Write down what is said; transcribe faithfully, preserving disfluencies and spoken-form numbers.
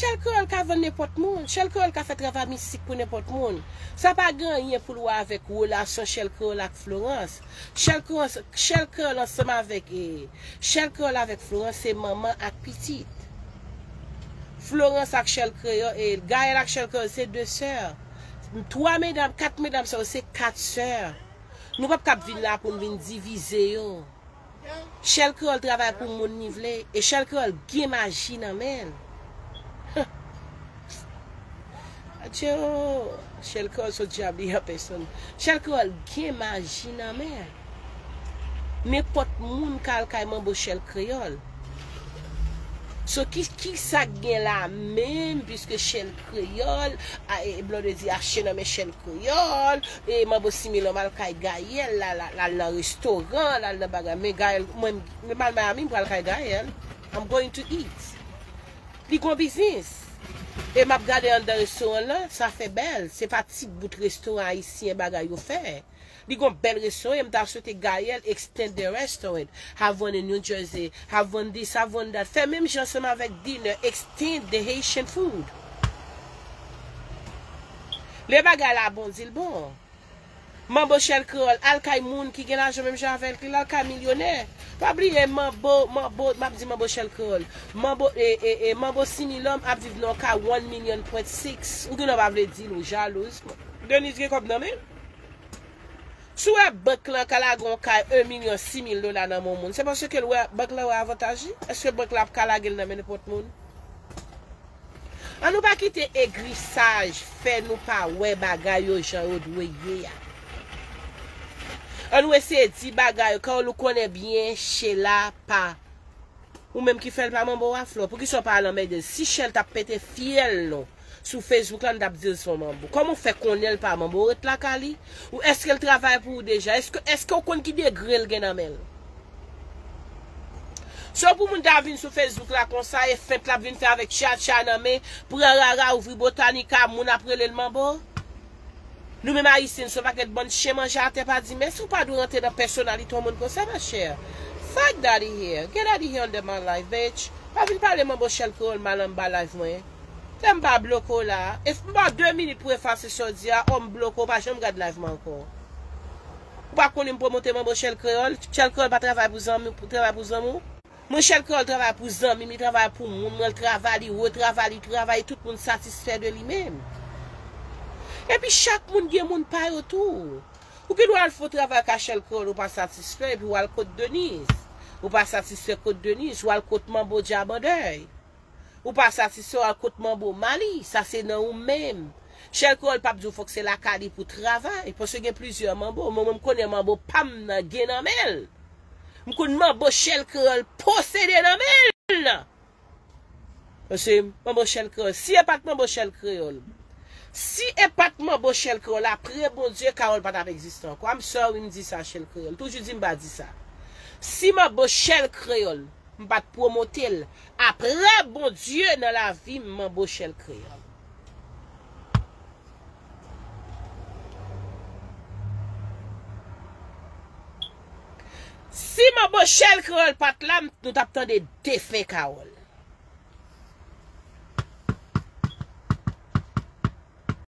Chèl Kreyòl ka vann nenpòt moun. Chèl Kreyòl ka fè travay mistik pou nenpòt moun. Sa pa gen anyen pou l wè avèk relasyon Chèl Kreyòl ak Florence. Chèl Kreyòl, Chèl Kreyòl ansanm avèk, e, Chèl Kreyòl avèk Florence se manman ak pitit. Florence ak Chèl Kreyòl, e, Gaël ak Chèl Kreyòl se de sè. Twa medam, kat medam sa yo se kat sè. Nou p ap kab vin la pou n vin divize yo. Chèl Kreyòl travay pou moun li vle, e Chèl Kreyòl gen maji nan men l. Adje o, Chèl Kreyòl se dyab li an pèsòn. Chèl Kreyòl gen maji nan men l. Nenpòt moun ka al kay manbo Chèl Kreyòl. So, ki, ki sa k gen la menm, piske Chèl Kreyòl, a, e, Blondedy achte nan men Chèl Kreyòl, e, manbo Similòm al kay Gaël, la, la, la, al nan restoran, la, al nan bagay. Men Gaël, mwen, mwen al Miami, m pral kay Gaël. I'm going to eat. Li gon biznis. E m ap gade anndan restoran lan, sa fè bèl. Se pa ti bout restoran ayisyen bagay yo fè. Li gon bèl restoran, e m ta swete Gaël extend the restaurant. Have one in New Jersey, have one this, have one that. Fè menm jan ansanm avèk dinner, extend the Haitian food. Lè bagay la bon, di l bon. Manbo Chèl Kreyòl, al kay moun ki gen lajan menm jan avèk li, l al kay milyonè. Pa bliye Manbo, Manbo, m ap di Manbo Chèl Kreyòl. Manbo, e, e, e, Manbo Similòm ap viv nan yon kay one million point six. Ou gen lè w pa vle di l, ou jalouz. Denise gen kòb nan men l. Si w wè bank lan ka lage yon kay un milyon sis mil dola nan men yon moun, se paske l wè, bank lan wè avantaj li? Èske bank la ap ka lage l nan men nenpòt moun? An nou pa kite egrisaj fè nou pa wè bagay yo jan yo dwe ye a. An nou eseye di bagay yo, Carole, ou konnen byen, Sheila pa Ou menm ki fè l pa manbo a, Flò, poukisa w pa al anmède l? Si Shell t ap pete fyèl nou sou Facebook la, n t ap di l se yon manbo. Kòman w fè konnen l pa manbo? Ou ret lakay li? Ou èske l travay pou ou deja? Èske, èske w konn ki degre l gen nan men l? So pou moun ta vin sou Facebook la konsa, e fent l ap vin fè avèk tchatcha nan men, pran rara, ouvri botanika, moun ap rele l manbo? Nou menm Ayisyen, se yon pakèt bann chen manje atè pa di mèsi, ou pa dwe rantre nan pèsonalite yon moun konsa, machè. Fuck daddy here. Get out of here under my life, bitch. Pa vin pale manbo Shell Kreyòl mal anba live mwen. Lè m pa bloke w la. E m ba w de minit pou efase sa w di a, o m bloke w, pa janm gad live mwen ankò. Ou pa konnen m pwomote manbo Shell Kreyòl? Shell Kreyòl pa travay pou zanmi, pou travay pou zanmi w? Mwen, Shell Kreyòl travay pou zanmi m, li travay pou moun mwen, li travay, li retravay, li travay, tout moun satisfè de li menm. Epi chak moun gen moun pa yo tou. Ou gen dwa al fè yon travay ka Shell Kreyòl, ou pa satisfè, epi w al kot Denise. Ou pa satisfè kot Denise, w al kot manbo Djabandèy. Ou pa satisfè, w al kot manbo Mali, sa se nan ou menm. Shell Kreyòl p ap di w fòk se lakay li pou travay, paske gen plizyè manbo, mwen, mwen m konnen manbo pa m nan gen nan men l. M konn manbo Shell Kreyòl posede nan men l. Paske manbo Shell Kreyòl, si e pa t manbo Shell Kreyòl, si e pa t manbo Shell Kreyòl, apre Bondye, Carole pa t ap egziste ankò. I'm sorry, m di sa, Shell Kreyòl. Toujou di m pa di sa. Si manbo Shell Kreyòl, m pa t pwomote l, apre Bondye nan lavi m, manbo Shell Kreyòl. Si manbo Shell Kreyòl pa t la, nou t ap tande defen Carole.